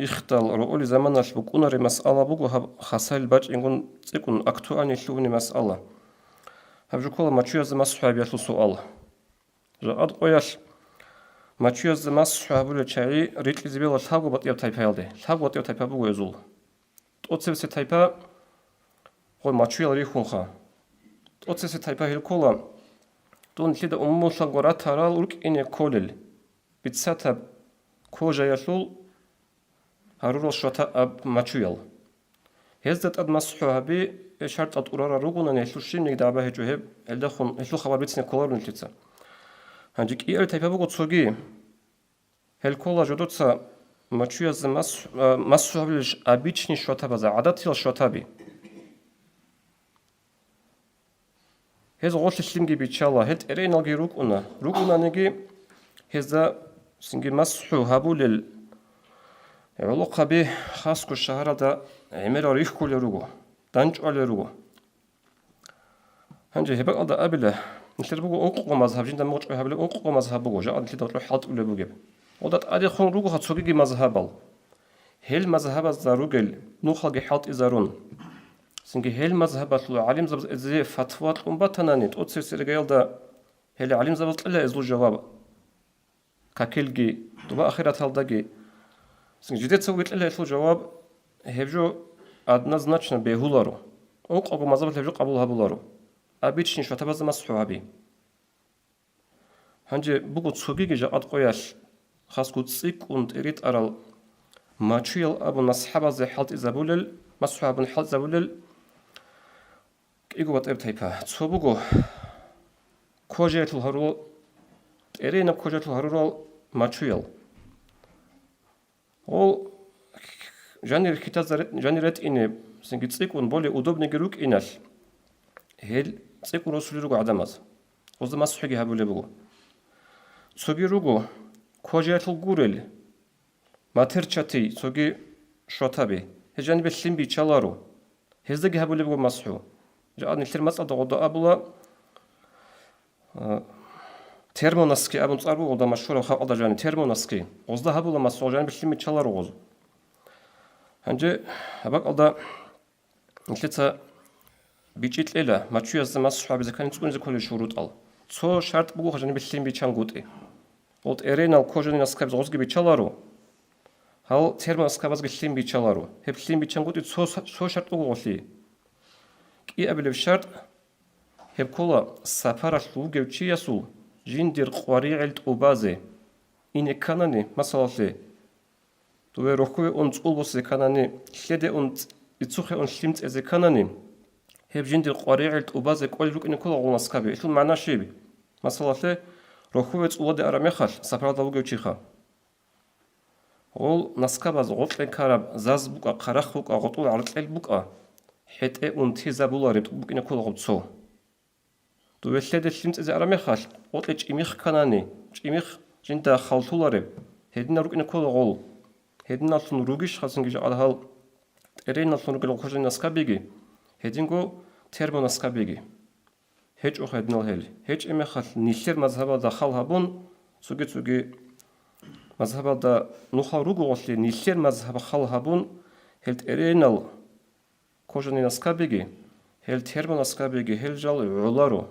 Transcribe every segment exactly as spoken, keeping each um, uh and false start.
ихдал роъоли заманалъ букӀунареб масъала буго гьаб, хасайил бачӀингун цӀикӀкӀун актуальный лъугьунеб масъала. Гьаб жо ккола мачуязда масхӀу гьабиялъул суал. Жакъад къоялъ мачуязда масхӀу гьабулел чагӀи рикьизе бегьула лъабго батӀияб тайпаялде. Лъабго батӀияб тайпа буго гьезул. ТӀоцебесеб тайпа гъой мачуял рихьунха. ТӀоцебесеб тайпа гьел ккола, дун нилъеда умумулъанго ратарал рукӀине кколел, бицатаб кожаялъул гьарурал шватаб мачуял. Гьезда тӀад масхӀу гьаби, гьеб шартӀал тӀурарал ругонани, гьелъул щибниги дагӀба гьечӀо гьеб, гьелдахун гьелъул хабар бицине кколаро нилъеца. Гьанже кӀиабилеб тайпа буго цоги. Гьел ккола жодоца мачуязда мас-, а, масхӀу гьабулелищ обычный шватабазда, гӀадатиял шватаби. Гьез гъолъе лъимги биччала, гьел тӀерейиналги рукӀуна. РукӀунаниги, гьезда цинги масхӀу гьабулел гӀолохъаби хасго шагьаралда гӀемерал рихьулел руго, дандчӀвалел руго. Гьанже гьеб бакӀалда абила, нилъер буго ункъго мазгьаб, жинда мугъчӀвай гьабулеб ункъго мазгьаб буго, жакъа нилъеда гьоркьоб хӀалтӀулеб бугеб. Гъолда тӀадехун ругоха цогиги мазгьабал. Гьел мазгьабазда ругел нухалги хӀалтӀизарун, цинги гьел мазгьабалъул гӀалимзабаз эзие фатва кьун батанани, тӀоцебесеб иргаялда гьел гӀалимзабаз кьела эзул жаваб. Какилги, доба ахираталдаги. Жидеца вукьила гьелъул жаваб, гьеб жо однозначно бегьуларо. Ункъого мазгьабалъ гьеб жо къабул гьабуларо. Обычный шватабазда масхӀу гьаби. Гьанже буго цогиги жакъад къоялъ, хасго цӀикӀкӀун тӀеритӀарал мачуял абун масхӀабазде хӀалтӀизабулел, масхӀу абун хӀалтӀизабулел, кӀиго батӀияб тайпа. Цо буго кожаялъул гьарурал, тӀерейинаб кожаялъул гьарурал мачуял. Гъол жанир хьитазда ре-, жанир ретӀине, цинги цӀикӀкӀун более удобныйги рукӀиналъ, гьел цӀикӀкӀун росулел руго гӀадамаз. Гъозда масхӀуги гьабулеб буго. Цоги руго кожаялъул гурел, матерчатей цоги шватаби, гьез жанибе лъим биччаларо. Гьездаги гьабулеб буго масхӀу. Жакъа нилъер мацӀалда гъолда абула, а, термоноски абун цӀар буго гъолда машгьураб халкъалда жаниб, термоноски. Гъозда гьабула масхӀу, жанибе лъим биччаларо гъоз. Гьанже гьаб бакӀалда нилъеца бичӀчӀи кьела, мачуязда масхӀу гьабизе ккани цӀунизе кколел шурутӀал. Цо шартӀ буго жанибе лъим биччангутӀи. Гъол тӀеренал кожаный наскабиз гъозги биччаларо, гьал термонаскабазги лъим биччаларо. Гьеб лъим биччангутӀи цо са-, цо шартӀ буго гъолъие. КӀиабилеб шартӀ, гьеб ккола сапаралъ вугев чиясул жиндир къваригӀел тӀубазе ине кканани, масалалъе, дове рохьуве ун цӀул босизе кканани, лъеде ун цӀ-, ицухъе ун лъим цӀезе кканани, гьеб жиндир къваригӀел тӀубазе кӀолел рукӀине ккола гъол наскаби. Гьелъул магӀна щиб? Масалалъе, рохьуве цӀуладе араб мехалъ, сапаралда вугев чиха. Гъол наскабаз гъоркье ккараб заз букӀа, хъарахъ букӀа, гъотӀул гӀаркьел букӀа, хӀетӀе унтизабулареб букӀине ккола гъоб цо. Дове лъеде лъим цӀезе араб мехалъ, гъоркье чӀимих кканани, чӀимих жинда халлъулареб, гьединал рукӀине ккола гъол. Гьединаллъун ругищ хасинги жакъа гьал тӀерейиналлъун ругел кожаный наскабиги, гьединго термонаскабиги? ГьечӀо гьединал гьел. ГьечӀеб мехалъ, нилъер мазгьабалда хал гьабун, цоги-цоги мазгьабалда нухал ругоголъи, нилъер мазгьаб хал гьабун, гьел тӀерейинал кожаный наскабиги, гьел термонаскабиги, гьел жал гӀоларо.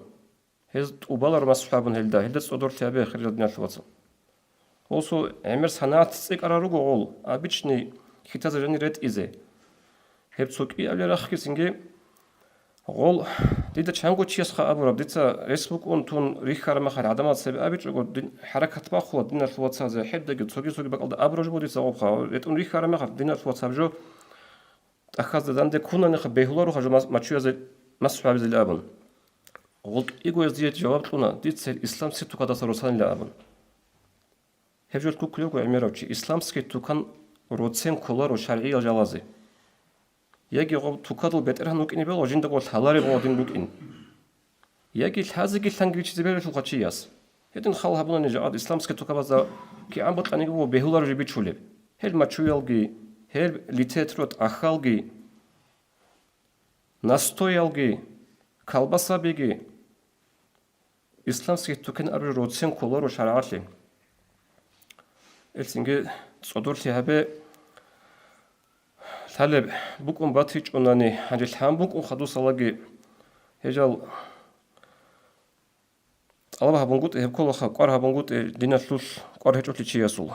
Гьез тӀубаларо масхӀу абун гьелда, гьелда цӀодорлъи гьабе, хириял диналъул вацал. Гъосул гӀемер санагӀат цӀикӀкӀарал руго гъол, обычный хьитазда жанир ретӀизе. Гьеб цо кӀиабилеб рахъги цинги гъол, дида чанго чиясха абураб, дица рес букӀун тун рихьараб мехалъ гӀадамал цебе абичӀого, дин, хӀаракат бахъула диналъул вацазе, гьебдаги цоги-цоги бакӀалда абураб жо буго дица гъобха, ретӀун рихьараб мехалъ диналъул вацаб жо тӀахьазда данде ккунанихъа бегьуларо гьажо мас-, мачуязе масхӀу гьабизейилан абун. Гъол кӀиго гьезие жаваб кьуна, дица гьел исламский тукадаса росанила абун. Гьеб жо кколев вуго гӀемерав чи, исламский тукан роцен кколаро шаргӀиял жалазе. Яги гъоб тукадул бетӀергьан вукӀине бегьула жиндаго лъалареб гъодин букӀин. Яги лъазеги лъанги ричизе бегьулелъулха чияс. Гьедин хал гьабунани жакъад исламский тукабазда кигӀан бокьаниги буго бегьуларо жо бичулеб. Гьел мачуялги, гьел литетро тӀахьалги, настоялги, колбасабиги, исламский тукан абураб роцен кколаро шаргӀалъе. Гьелцинги цӀодорлъи гьабе, Гьалеб букӀун батичӀунани, гьанже лъан букӀун хадусалаги гьежал тӀалаб гьабунгутӀи, гьеб кколаха кӀвар гьабунгутӀи диналъулъ кӀвар гьечӀолъи чиясул.